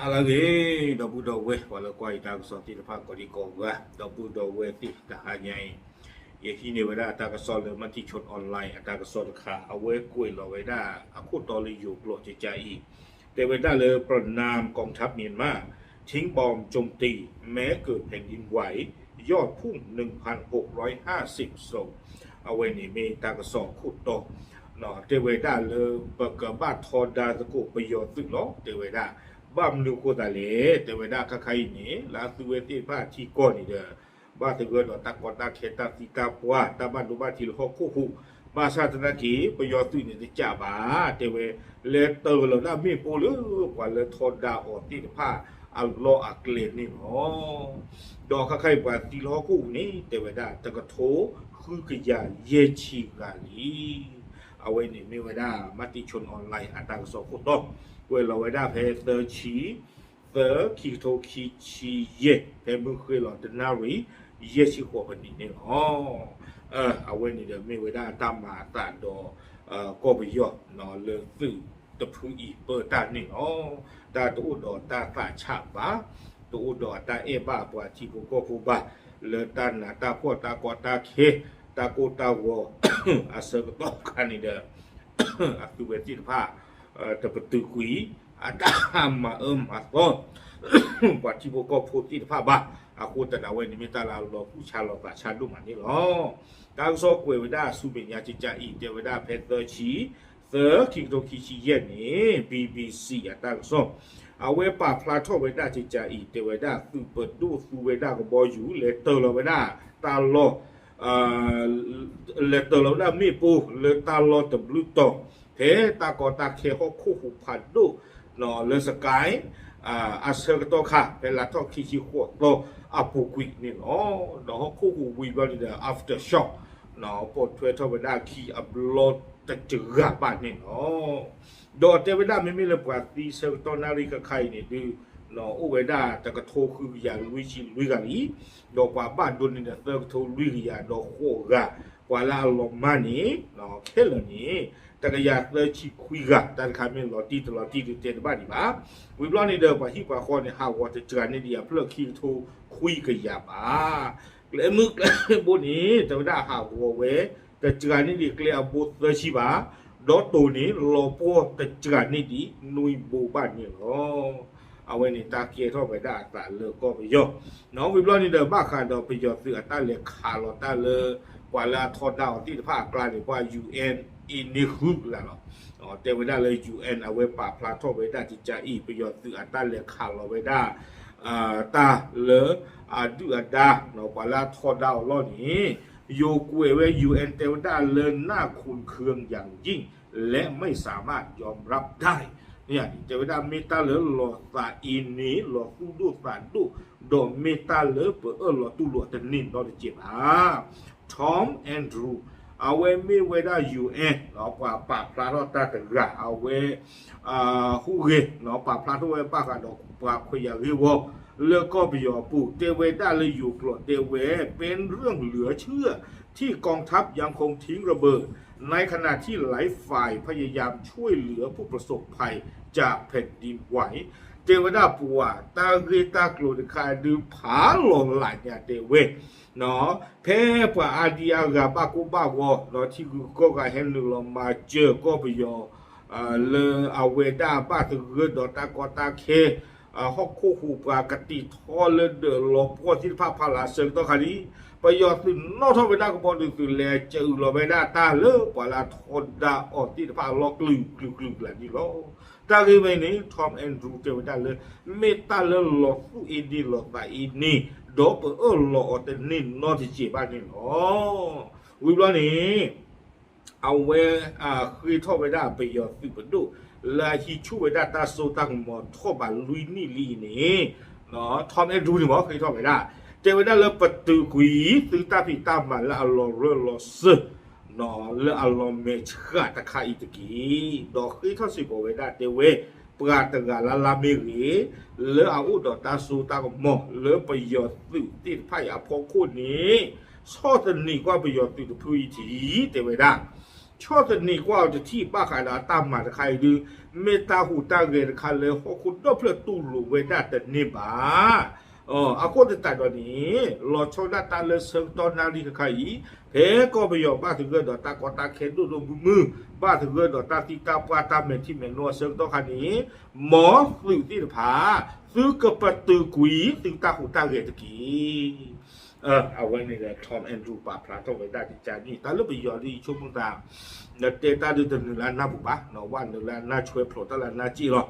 အါလၢဂ့ၤ ဒီပုၢ်ဒီဝဲၢ် ပှၤလၢကွၢ်ယတၢ်ကစီၣ်သ့ၣ်တဖၣ်ကိးဒံကိးဂၤ ဒီပုၢ်ဒီဝဲၢ်သ့ၣ်တဟါညါအံၤ ယဟံးန့ၢ်ဝဲဒၣ်တၢ်ကစီၣ်လၢ Matichon Online အတၢ်ကစီၣ်တခါ အဝဲကွဲးလီၤဝဲဒၣ်အခိၣ်တီလၢယိၤကျိာ်ကကါအံၤ တဲဝဲဒၣ်လၢ ประนามกองทัพเมียนมา ทิ้งบอมโจมตี แม้เกิดแผ่นดินไหว ยอดพุ่ง หนึ่งพันหกร้อยห้าสิบศพ အဝဲန့ၣ်မ့ၢ်တၢ်ကစီၣ်ခိၣ်တီ တဲဝဲဒၣ်လၢ ပကဘၣ်ထီဒါသကိးပယီၤသုးလီၤ တဲဝဲဒၣ် ဘၣ်မနုၤအဃိသတးလဲၣ် တဲဝဲဒၣ်ခါခါအံၤန့ၣ် လၢအသုဝဲသ့ၣ်တဖၣ်အထံကီၢ်န့ၣ်ဒီး ဘၣ်သဂၢၢ်ဒီးတၢ်ကီတၢ်ခဲ တၢ်သံတၢ်ပှၢ် တၢ်ဘၣ်ဒိဘၣ်ထံးလၢဟီၣ်ခိၣ်ဟူး ဘၣ်ဆၣ်သနာ်က့ ပယီၤသုးန့ၣ်တကးဘၣ် တဲဝဲ လဲၤတၢၤလီၤဒၣ်မ့ၣ်ပိၢ်လၢပှၤလၢထီဒါအီၤသ့ၣ်တဖၣ်အလီၢ်အကျဲန့ၣ်လီၤ. ဒီးခါခါအံၤပှၤသံလၢဟီၣ်ခိၣ်ဟူးန့ၣ် တဲဝဲဒၣ်တကထိဃုကယၤယဲၢ်ဆံဂၤလံ. အဝဲန့ၣ်မ့ၢ်ဝဲဒၣ် Matichon Online အတၢ်ကစီၣ်ခိၣ်တီ ကွဲးလီၤဝဲဒၣ်ဖဲသၢဆံ သၢ ခံကထိခံဆံယဲၢ် ဖဲမုၢ်ဃ့လီၤတနၣ်ရံၣ် ယဲၢ်ဆံဃိးမံးနံးန့ၣ်လီၤ. အဝဲန့ၣ်ဒီးမ့ၢ်ဝဲဒၣ်တၢ်မၤအသးဒီး ကီၢ်ပယီၤလၢသုးတဖုအံၤပၢတၢ်န့ၣ်လီၤ. တၢ်တအိၣ်ဒီးတၢ်သးဆးဘၣ်, တအိၣ်ဒီးအတၢ်အဲၣ်ဘၣ်ပှၤထံဖိကီၢ်ဖိဘၣ်, လၢတၢ်နးတၢ်ဖှီၣ်တၢ်ကီတၢ်ခဲ တၢ်ကိၢ်တၢ်ဂီၤ အဆၢကတီၢ်ခါန့ၣ်ဒီး အသုဝဲသ့ၣ်တဖၣ် တပတုာ်ကွံာ် အတၢ်မၤအၢမၤသီ ပှၤထံဖိကီၢ်ဖိသ့ၣ်တဖၣ်ဘၣ်. အဃိသတးဒီးအဝဲန့ၣ်မ့ၢ်တၢ်လၢအလီၤကူၣ်ဆါလီၤသးဆါဒိၣ်မးန့ၣ်လီၤ. တၢ်ကစီၣ်ကွဲးဝဲဒၣ်ဆူမဲာ်ညါကကါအံၤ တဲဝဲဒၣ်ဖဲသၢဆံ သၢ ခံကထိခံဆံယဲၢ်န့ၣ် BBC အတၢ်ကစီၣ် အဝဲပာ်ဖျါထီၣ်ဝဲဒၣ်ကကါအံၤ တဲဝဲဒၣ်သုးပဒိၣ်သူဝဲဒၣ်ကဘီယူၤ လဲၤတၢၤလီၤဝဲဒၣ်တၢ်လီၢ် လဲၤတၢၤလီၤဝဲဒၣ်မ့ၣ်ပိၢ်လၢတၢ်လီၢ်တဘျုးတီၤ ဖဲတၢ်ကီတၢ်ခဲဟီၣ်ခိၣ်ဟူးဖးဒိၣ် လၢစကဲ အဆၢကတီၢ်ခါ ဖဲလါထီၣ်ခံဆံဃိးသီအပူၤကွံာ်န့ၣ်လီၤ. ဒီးဟီၣ်ခိၣ်ဟူးဝံၤဘျီန့ၣ်ဒီး aftershock ပိာ်ထွဲထီၣ်ဝဲဒၣ်အခံအဘျီတစှၤဘၣ်န့ၣ်လီၤ. ဒီးတဲဝဲဒၣ်မ့မ့ၢ်လၢပှၤသံဆၢကတီၢ်နၣ်ရံၣ်ခါခါအံၤန့ၣ်ဒုး အိၣ်ဝဲဒၣ်တကထိဃုကယၤလွံၢ်ဆံလွံၢ်ဂၤလံ. ဒီးပှၤဘၣ်ဒိန့ၣ်ဒီးသၢကထိလွံၢ်ကယၤဒီးဃိးဂၤ, ပှၤလၢအလီၤမၢ်န့ၣ် ခဲလၢာ်န့ၣ် တကယၤသၢဆံခွံဂၤ, တၢ်တခါမ့ၢ်လီၤတံၢ်တလီၤတံၢ်ဒုးတဲတဘၣ်ဒံးဘၣ်. ဝံၤဘျီန့ၣ်ဒီး ပှၤဟံၣ်ပှၤဃီန့ၣ် ဟးဂီၤတစှၤန့ၢ်ဒံးအဖျၢၣ်ခံကထိခွံကယၤဘၣ်. ကျဲမုၢ်ကျဲဘိန့ၣ် တဲဝဲဒၣ်ဟးဂီၤဝဲ တစှၤန့ၢ်ဒံးကျဲအဘိသၢဆံဘၣ်, ဒီးတိၤန့ၣ် လီၤပှီၢ်တစှၤန့ၢ်ဒံးနွံဘိဘၣ်န့ၣ်လီၤ. အဝဲန့ၣ်တၢ်ကဲထီၣ်ဝဲဒၣ်အသးလၢကီၢ်ပယီၤ, ဝံၤဘျီန့ၣ်ဒီး ဘၣ်ဃးဒီးပယီၤသုးအတၢ်လဲၤခးလီၤတၢ်လၢ ပှၤလၢအထီဒါအီၤသ့ၣ်တဖၣ်အကျါန့ၣ် ပှၤ UN အံၤန့ၢ်ဃုကလးလီၤ. တဲဝဲဒၣ်လၢ UN အဝဲပာ်ဖျါထီၣ်ဝဲဒၣ်ကကါအံၤ ပယီၤသုးအတၢ်လဲၤခးလီၤဝဲဒၣ် တၢ်လၢအဒုၣ်အဒါ ပှၤလၢအထီဒါအီၤလီၢ်န့ၣ် ယိၤကွဲးဝဲ UN တဲဝဲဒၣ်လၢ หน้าขุ่นเคืองอย่างยิ่ง และไม่สามารถยอมรับได้ တဲဝဲဒၣ်မ့ၢ်တၢ်လၢလီၤသးအ့န့ၣ် လီၤသူၣ်ဒိၣ်သးဒိၣ် ဒီးမ့ၢ်တၢ်လၢပအၢၣ်လီၤတူၢ်လိာ်တန့ၢ်နီတစဲးဘၣ်. Tom Andrew အဝဲမ့ၢ်ဝဲဒၣ် UN ပှၤပာ်ဖျါထီၣ်တၢ်တဂၤ အဝဲ ဟူးဂဲၤ ပာ်ဖျါထီၣ်ဝဲဘၣ်ဃးဒီးပှၤခွဲးယာ်ဂ့ၢ်ဝီ လၢကီၢ်ပယီၤအပူၤ တဲဝဲဒၣ်လၢယိၤကျိာ်တဲဝဲ เป็นเรื่องเหลือเชื่อ ที่กองทัพยังคงทิ้งระเบิด ในขณะที่หลายฝ่ายพยายามช่วยเหลือผู้ประสบภัยจากแผ่นดินไหว တဲဝဲဒၣ်ပှၤတၢ်ဂ့ၢ်တၢ်ကျိၤတခါဒုးဖးလီၤလးညါတဲဝဲ ဖဲပှၤအါဒံအါဂၤဘၣ်ကိၢ်ဘၣ်ဂီၤ ထံဂုၤကီၢ်ဂၤဟဲနုာ်လီၤမၤစၢၤကီၢ်ပယီၤ လၢအဝဲဒၣ်ဘၣ်သဂၢၢ်ဒီးတၢ်ကီတၢ်ခဲ ဟီၣ်ခိၣ်ဟူးပှၤကတံာ်ထီလၢဒၢးလီၤပှီၢ်သ့ၣ်တဖၣ်ဖးလၢအဆၢကတီၢ်ခါလံ ပယီၤသုးနီၣ်ထီၣ်ဝဲဒၣ်ကဘီဒုးသုး လဲၤစၢအုးလီၤဝဲဒၣ်တၢ်လၢပှၤလၢအထီဒါအီၤသ့ၣ်တဖၣ်အလီၢ်ကျုၤကျုၤကျုၤကျါန့ၣ်လီၤ. တၢ်ဂ့ၢ်ဝဲန့ၣ် Tom Andrew တဲဝဲဒၣ်လၢ မ့ၢ်တၢ်လၢလီၤသူၣ်အ့န့ၢ်လီၤသးအ့န့ၢ် ဒီးပအၢၣ်လီၤအီၤတန့ၢ်နီတစဲးဘၣ်န့ၣ်လီၤ. ဝံၤဘျီန့ၣ် အဝဲဃ့ထီၣ်ဝဲဒၣ်ပယီၤသုးပဒိၣ် လၢအဟံးဆူၣ်ဝဲဒၣ်တၢ်စိတၢ်ကမီၤထီၣ်ဘးလွံၢ်နံၣ်လံအံၤန့ၣ် Tom Andrew န့ၣ်မ့ၢ်ဃ့ထီၣ်ဝဲဒၣ် တဲဝဲဒၣ်လၢပတုာ်ကွံာ်သုတၢ်ဖံးတၢ်မၤလၢအလီၤရၢၢ်လီၤစၢၤ လၢအလီၤမဲာ်ဆှးတခါအံၤတက့ၢ်. ဒီးဃ့ထီၣ်စ့ၢ်ကီးဝဲဒၣ်တဲဝဲ ပှၤတဂၤလၢ်လၢ်မ့ၢ်ဂ့ၤ လၢအအိၣ်ဒီးတၢ်စိတၢ်ကမီၤလၢပယီၤသုးသ့ၣ်တဖၣ်အံၤအဖီခိၣ်န့ၣ် ဆီၣ်သနံးကွၢ်ပယီၤသုးတဖုအံၤထံး တဲဝဲဒၣ် ဆီၣ်သနံးကွၢ်အီၤတထံၣ်ဘၣ်ဃးဒီးအတၢ်မၤတခါအံၤဒုး မ့ၢ်တၢ်ဟူးတၢ်ဂဲၤတခါလၢဟီၣ်ခိၣ်ဒီဖျၢၣ်တူၢ်လိာ်ဝဲဒၣ်တန့ၢ်ဘၣ်. အဃိသတးဒီးန့ၣ် လီၤဆီဒၣ်တၢ်လၢဆၢကတီၢ်နၣ်ရံၣ်တခါအံၤ ဖဲကီၢ်ပယီၤဘၣ်သဂၢၢ်ဒီးတၢ်ကီတၢ်ခဲဒိၣ်ဒိၣ်မုၢ်မုၢ် ဘၣ်သဂၢၢ်ဒီးတၢ်သံတၢ်ပှၢ်တၢ်မဲာ်ထံမဲာ်နိအဆၢကတီၢ်ခါန့ၣ် မ်သုးသ့ၣ်တဖၣ် သုကပတုာ်ကွံာ်သုတၢ်ဟူးတၢ်ဂဲၤတက့ၢ်. အဝဲန့ၣ်ဒီး Tom Andrew ပာ်ဖျါထီၣ်ဝဲဒၣ်တကန့ၣ် တၢ်လၢပယီၤဒ်အံၤဆိကမိၣ်သး နတဲတၢ်ဒုးတနုာ်လၢအနၢ်ပူၤဘၣ်, ဝဲနုာ်လၢအနၢ်ဆွဲဖျိးတၢ်လၢအနၢ်စ့ၣ်လီၤ.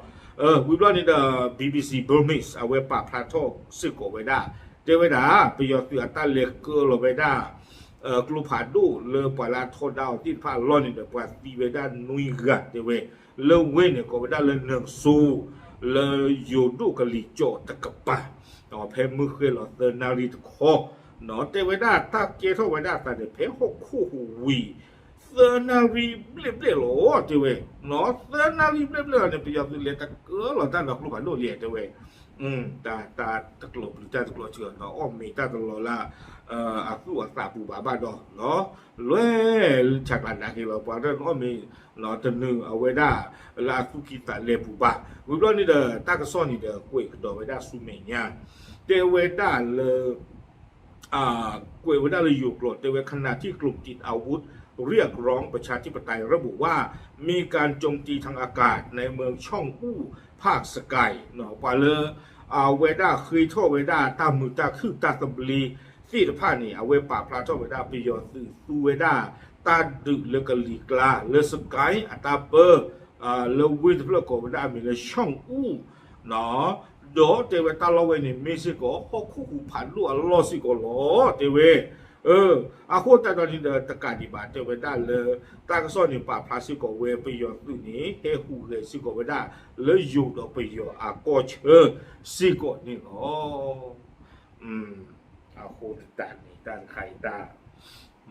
ဝံၤဘျီန့ၣ်ဒီး BBC Burmese အဝဲပာ်ဖျါထီၣ်စ့ၢ်ကီးဝဲဒၣ် တဲဝဲဒၣ် ပယီၤသုးအတၢ်လဲၤကၢလီၤဝဲဒၣ် ကျိဖးဒိၣ်လၢပှၤလၢအထီဒါအီၤသ့ၣ်တဖၣ်အလီၢ်န့ၣ်ဒီး ပှၤသံဝဲဒၣ်နွံဂၤတဲဝဲ, လၢဝ့ၢ်န့ၣ်ကိးဝဲဒၣ်လၢနၢၣ်စိ လၢယိၤဒိၣ်ကလံၤကၠီၣ်တကပၤ ဖဲမုၢ်ဃ့ၢ်လီၤသၢနၣ်ရံၣ်တခီ တဲဝဲဒၣ်တၢ်ကဲထီၣ်ဝဲဒၣ်အသးန့ၣ် ဖဲဟီၣ်ခိၣ်ဟူးဝံၤ သၢနၣ်ရံၣ်ဘျဲၣ်ဘျဲၣ်လီၤ တဲဝဲ, သၢနၣ်ရံၣ်ဘျဲၣ်ဘျဲၣ်လီၤန့ၣ် ပယီၤသုးလဲၤတကၢလီၤတၢ်ဒီးကျိဖးဒိၣ်လံ တဲဝဲ တၢ်တၢ်တကျိၤပျုၤတၢ်တကျိၤဆှၢဒီး အီၣ်မ့ၤတၢ်တလီၤလၢ အသူၣ်အသးပူၤဘၣ်ဘၣ်ဒီး လွဲၢ်ဆးကျးနးက့ၤလီၤ ပှၤတအီၣ်မ့ၤ တနုာ်အဝဲဒၣ်လၢအသူၣ်ကံၢ်သးလဲပူၤဘၣ်. ဝံၤဘျီန့ၣ်ဒီး တၢ်ကစီၣ်န့ၣ်ဒီး ကွဲးကဒီးဝဲဒၣ်ဆူမဲာ်ညါ တဲဝဲဒၣ်လၢ ကွဲးဝဲဒၣ်လၢယိၤကျိာ် တဲဝဲ ขณะที่กลุ่มติดอาวุธ เรียกร้องประชาธิปไตย ระบุว่า มีการโจมตีทางอากาศในเมืองช่องอู้ ภาคสกาย ပှၤလၢ အဝဲဒၣ်ဃ့ထီၣ်ဝဲဒၣ်တၢ်မုာ်တၢ်ခုၣ်တၢ်သဘျ့သ့ၣ်တဖၣ်န့ၣ် အဝဲပာ်ဖျါထီၣ်ဝဲဒၣ် ပယီၤသုးသူဝဲဒၣ် တၢ်ဒုးလၢကလံၤကျါ လၢ Sagaing အတၢ်ပၢ လၢဝ့ၢ်တဖျၢၣ်ကိးဝဲဒၣ်အမံၤလၢ ช่องอู้ ဒီးတဲဝဲတၢ်လီၢ်ဝဲန့ၣ် မ့ၢ်စ့ၢ်ကီး ဟီၣ်ခိၣ်ဟူးဖးဒိၣ်အလီၢ်စ့ၢ်ကီးလီၤ တဲဝဲ. အဃိသတးဒီးန့ၣ်ဒီး တကးဒံးဘၣ် တဲဝဲဒၣ်လၢ တၢ်ကစီၣ်န့ၣ် ပာ်ဖျါစ့ၢ်ကီးဝဲ ပယီၤသုးန့ၣ် ဟဲဟူးဂဲၤစ့ၢ်ကီးဝဲဒၣ် လၢယိၤဒီးပယီၤအကီၢ်ဆၢစ့ၢ်ကီးန့ၣ်လီၤ. အဃိသတးန့ၣ် တၢ်တခါအံၤတၢ်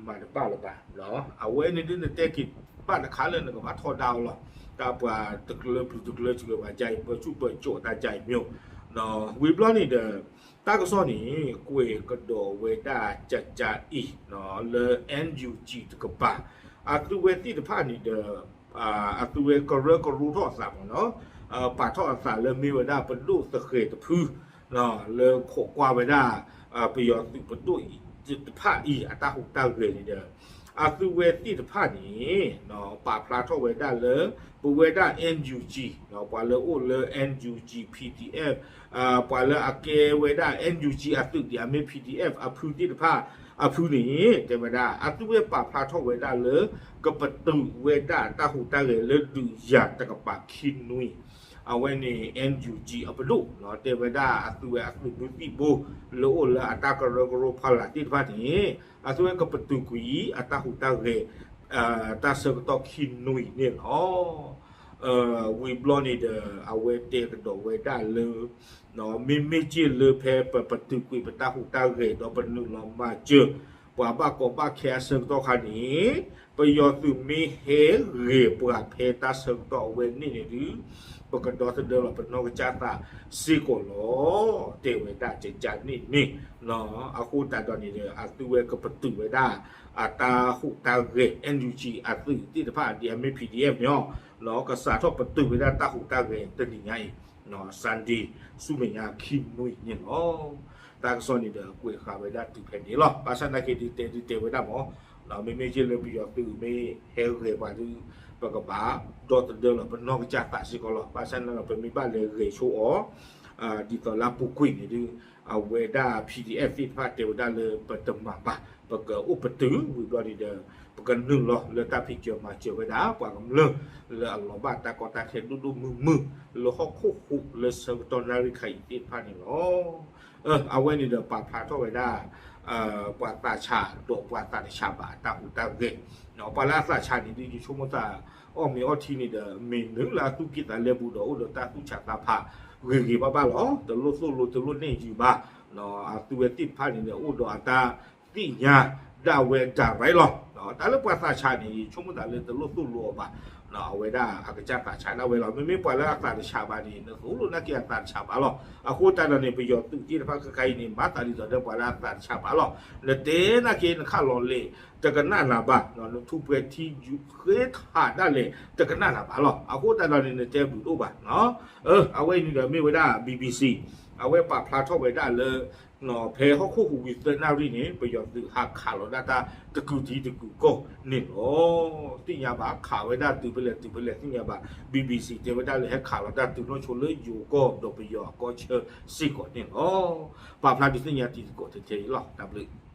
မၤတဘၣ်လၢၤဘၣ်, အဝဲန့ၣ်ဒ်နတဲက့ၤဘၣ်တခါလၢနကဘၣ်ထီဒါအီၤလီၤ. တၢ်ပှၤတကျၢၤပျုၤတကျၢၤစှၤဘၣ် ကၠါအံၤပၢဆူၣ်ပၢစိးတၢ်ကၠါအံၤမ့ၢ်, ဝံၤဘျီန့ၣ်ဒီး တၢ်ကစီၣ်န့ၣ် ကွဲးကဒီးဝဲဒၣ်ကၠါကၠါအံၤ လၢ NUG တကပၤ အသုဝဲသ့ၣ်တဖၣ်န့ၣ်ဒီး အသုဝဲကရၢကရိထီၣ်အသးမ့ၢ်နီၤ, ပာ်ထီၣ်အသးလၢမ့ၢ်ဝဲဒၣ်ပဒိၣ်သဃဲၤတဖု လၢခိးကွၢ်ဝဲဒၣ် ပယီၤသုးပဒိၣ်အံၤတဖၣ်အံၤ အတၢ်ဟူးတၢ်ဂဲၤန့ၣ်ဒီး အသုဝဲသ့ၣ်တဖၣ်န့ၣ် ပာ်ဖျါထီၣ်ဝဲဒၣ်လၢ ပဝဲဒၣ် NUG ပှၤလၢအိၣ်လၢ NUG PDF ပှၤလၢအကဲဝဲဒၣ် NUG အသုးဒ်အမ့ၢ် PDF အဖုသ့ၣ်တဖၣ်အဖုန့ၣ် တဲဝဲဒၣ် အသုဝဲပာ်ဖျါထီၣ်ဝဲဒၣ်လၢ ကပတုာ်ဝဲဒၣ်တၢ်ဟူးတၢ်ဂဲၤလၢဒုးယၤတကပၤခံနွံ အဝဲန့ၣ် NUG အပဒိၣ် တဲဝဲဒၣ်အသုဝဲအသုးမုၢ်သံၣ်ဘိ လၢအိၣ်လၢအတၢ်ကရၢကရိဖီလာ်သ့ၣ်တဖၣ်န့ၣ် အသုဝဲကပတုာ်ကွံာ်အတၢ်ဟူးတၢ်ဂဲၤ တၢ်ဆၢကတီၢ်ခံနွံန့ၣ်လီၤ. ဝံၤဘျီန့ၣ်ဒီး အဝဲတဲကဒီးဝဲဒၣ်လၢ မ့မ့ၢ်က့ၢ်လၢဖဲပပတုာ်ကွံာ်ပတၢ်ဟူးတၢ်ဂဲၤဒီးပနုာ်လီၤမၤစၢၤ ပှၤဘၣ်ကီဘၣ်ခဲအဆၢကတီၢ်ခါန့ၣ် ပယီၤသုးမ့ၢ်ဟဲဂဲၤပှၤဖဲတၢ်ဆၢကတီၢ်အဝဲန့ၣ်န့ၣ်ဒုး ပကဒီသဒၢလီၤပနီၢ်ကစၢ်သးစ့ၢ်ကီးလီၤ. တဲဝဲဒၣ်ကကန့ၣ်န့ၣ် အဃိသတးဒီးန့ၣ်ဒီး အသုဝဲကပတုာ်ဝဲဒၣ် အတၢ်ဟူးတၢ်ဂဲၤ NUG အသုးသ့ၣ်တဖၣ် ဒ်အမ့ၢ် PDF န့ၣ် ကစးထီၣ်ပတုာ်ဝဲဒၣ်တၢ်ဟူးတၢ်ဂဲၤတနံၤညါအံၤ Sunday ဆူမဲာ်ညါခံနွံန့ၣ်လီၤ. တၢ်ကစီၣ်န့ၣ်ဒီးကွဲးဃာ်ဝဲဒၣ်တုၤဖဲန့ၣ်လီၤ. ဘၣ်ဆၣ်သနာ်က့ဒုးတဲဒုးတဲဝဲဒၣ်မ့ၢ် မ့မ့ၢ်က့ၢ်လၢပယီၤသုးမ့ၢ်ဟဲဂဲၤပှၤဒုး ပကဘၣ်ဒီသဒၢလီၤပနီၢ်ကစၢ်သးစ့ၢ်ကီးလီၤ. ဘၣ်ဆၣ်သနာ်က့ပမ့ၢ်ဘၣ်လဲၤဂဲၤဆိအီၤ ဒ်သိးလၢအပူၤကွံာ်န့ၣ်ဒုး အဝဲဒၣ် PDF သ့ၣ်တဖၣ်တဲဝဲဒၣ်လၢပတမၤဘၣ် ပကအိၣ်ပတုာ်ဝံၤဘျီန့ၣ်ဒီး ပကနုာ်လီၤလၢတၢ်ဖံးစၢၤမၤစၢၤဝဲဒၣ် ပှၤကမျၢၢ်လၢအလီၤဘၣ်တၢ်ကီတၢ်ခဲဒိၣ်ဒိၣ်မုၢ်မုၢ် လၢဟီၣ်ခိၣ်ဟူးလၢဆၢကတီၢ်နၣ်ရံၣ်ခါအံၤသ့ၣ်တဖၣ်န့ၣ်လီၤ. အဝဲန့ၣ်ဒီးပာ်ဖျါထီၣ်ဝဲဒၣ် ပှၤသးဆးဒီးပှၤသးတဆးဘၣ်အတၢ်ဟူးတၢ်ဂဲၤ ပှၤလၢအသးဆးန့ၣ်ဒုး ယဆိကမိၣ်သး အီၣ်မ့ၤအီထံန့ၣ်ဒီး မ့ၢ်နုာ်လၢအသူၣ်ကံၢ်သးလဲပူၤဒီး အိၣ်ဒီးတၢ်သူၣ်ဆးသးဖး ဂ့ၤဂ့ၤဘၣ်ဘၣ်လီၤ. တလိၣ်သိၣ်လိတလိၣ်နဲၣ်ယုာ်ဘၣ်. အသုဝဲသ့ၣ်တဖၣ်န့ၣ်ဒီး အိၣ်ဒီးအတၢ်သ့ၣ်ညါ ဒၣ်ဝဲဒၣ်ရဲလီၤ. တၢ်လၢပှၤသးဆးန့ၣ် ယဆိကမိၣ်သးလၢတလိၣ်သိၣ်လိအီၤဘၣ်, အဝဲဒၣ်အကစၢ်သးဆးဒၣ်ဝဲလီၤ. မ့မ့ၢ်ပှၤလၢအသးတဆးဘၣ်န့ၣ် နသိၣ်လိနာ်က့အသးတဆးဘၣ်လီၤ. အဃိသတးဒီးန့ၣ် ပယီၤသုးသ့ၣ်တဖၣ်ခဲခါအံၤန့ၣ် မၤသးဒ်သိးဒီးပှၤလၢအသးတဆးဘၣ်လီၤ. နတဲနာ်က့နခးလီၤလဲၣ် တကနၣ်နၤဘၣ်, နထူးပှဲၤထံယူၤဃ့ထးဒၣ်လဲာ် တကနၣ်နၤဘၣ်လီၤ. အဃိသတးဒီးန့ၣ် နတဲဘျုးဒိၣ်ဘၣ်. အဝဲအံၤန့ၣ်ဒီးမ့ၢ်ဝဲဒၣ် BBC အဝဲပာ်ဖျါထီၣ်ဝဲဒၣ်လၢ ဖဲဟီၣ်ခိၣ်ဟူးဝံၤသၢနၣ်ရံၣ်န့ၣ် ပယီၤသုးဟးခးလီၤဒၣ်တၢ်တကုာ်ထံတကုာ်ကီၢ်န့ၣ်လီၤ. သ့ၣ်ညါဘၣ် ခးဝဲဒၣ်တုၤဖဲလဲၣ်တုၤဖဲလဲၣ်သ့ၣ်ညါဘၣ်. BBC တဲဝဲဒၣ်လၢဟဲခးလီၤတၢ်တုၤနီၢ်ဆိလၢယိၤကီၢ် ဒီးပယီၤအကီၢ်ဆၢစ့ၢ်ကီးန့ၣ်လီၤ. ပာ်ဖျါဒုးသ့ၣ်ညါတံၤသကိးထဲအံၤလီၤ. တၢ်ဘျုး